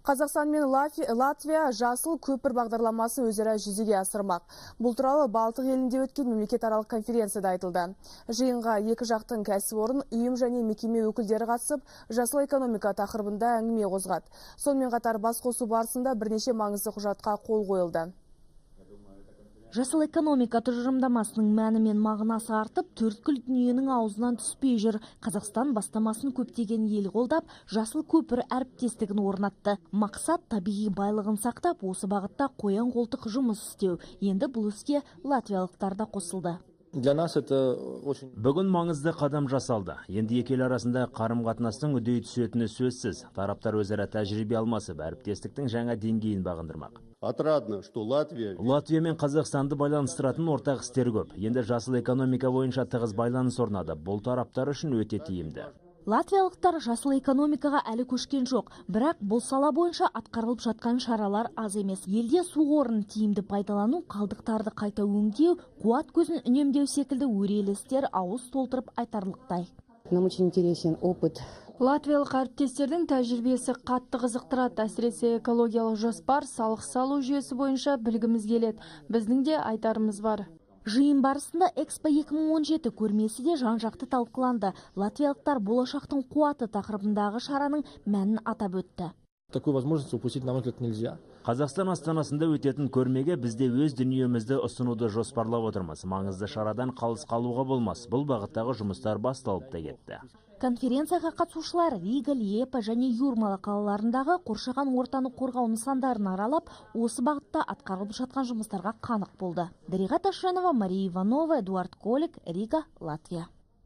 Қазақстан мен Латвия жасыл көпір бағдарламасын өзара жүзеге асырмақ. Бұл туралы Балтық елінде өткен мемлекетаралық конференцияда айтылды. Жиынға екі жақтың кәсіпорын, ұйым және мекеме өкілдері қатысып, жасыл экономика тақырыбында әңгіме қозғады. Сонымен қатар басқосу барысында бірнеше маңызды құжатқа қол қойылды. Жасыл экономика тұжырымдамасының мәні мен мағынасы артып, төрткүл дүниенің аузынан түспей жүр. Қазақстан бастамасын көптеген ел қолдап, жасыл көпір әріптестігін орнатты. Мақсат — табиғи байлығын сақтап, осы бағытта қоян қолтық жұмыс істеу. Енді бұл іске латвиялықтар да қосылды. Для нас это очень. Бүгін маңызды қадам жасалды. Енді екі ел арасында қарым-қатынастың үдей түсетіні сөзсіз. Тараптар өзара тәжірибе алмасып, әріптестіктің жаңа деңгейін бағындырмақ. Отрадно, что Латвия. Латвия мен Қазақстанды байланыстыратын ортақ істер көп. Енді жасыл экономика бойынша тығыз байланыс орнады. Бұл тараптар үшін өте тиімді. Латвиялықтар жасыл экономикаға әлі көшкен жоқ, бірақ бұл сала бойынша атқарылып жатқан шаралар аз емес. Елде су қорын тиімді пайдалану, қалдықтарды қайта өңдеу, қуат көзін үнемдеу секілді өрелі істер ауыз толтырып айтарлықтай. Нам очень интересен опыт. Латвиялық әріптестердің тәжірибесі қатты қызықтырады, әсіресе экологиялық жоспар, салық салу жүйесі бойынша білгіміз келеді. Біздің де айтарымыз бар. Жиын барысында Экспо 2017 көрмесі де жан-жақты талқыланды. Латвиялықтар болашақтың қуаты тақырыбындағы шараның мәнін атап өтті. Такую возможность упустить, на мой взгляд, нельзя. Қазақстан астанасында өтетін көрмеге біз де өз дүниемізді ұсынуды жоспарлап отырмыз. Маңызды шарадан қалыс қалуға болмас. Бұл бағыттағы жұмыстар басталып та кетті. Конференцияға қатысушылар Рига, Лиепа және Юрмала қалаларындағы қоршаған ортаны қорғау нысандарын аралап, осы бағытта атқарылып жатқан жұмыстарға қанық болды. Дариға Ташенова, Мария Иванова, Эдуард Колик, Рига, Латвия.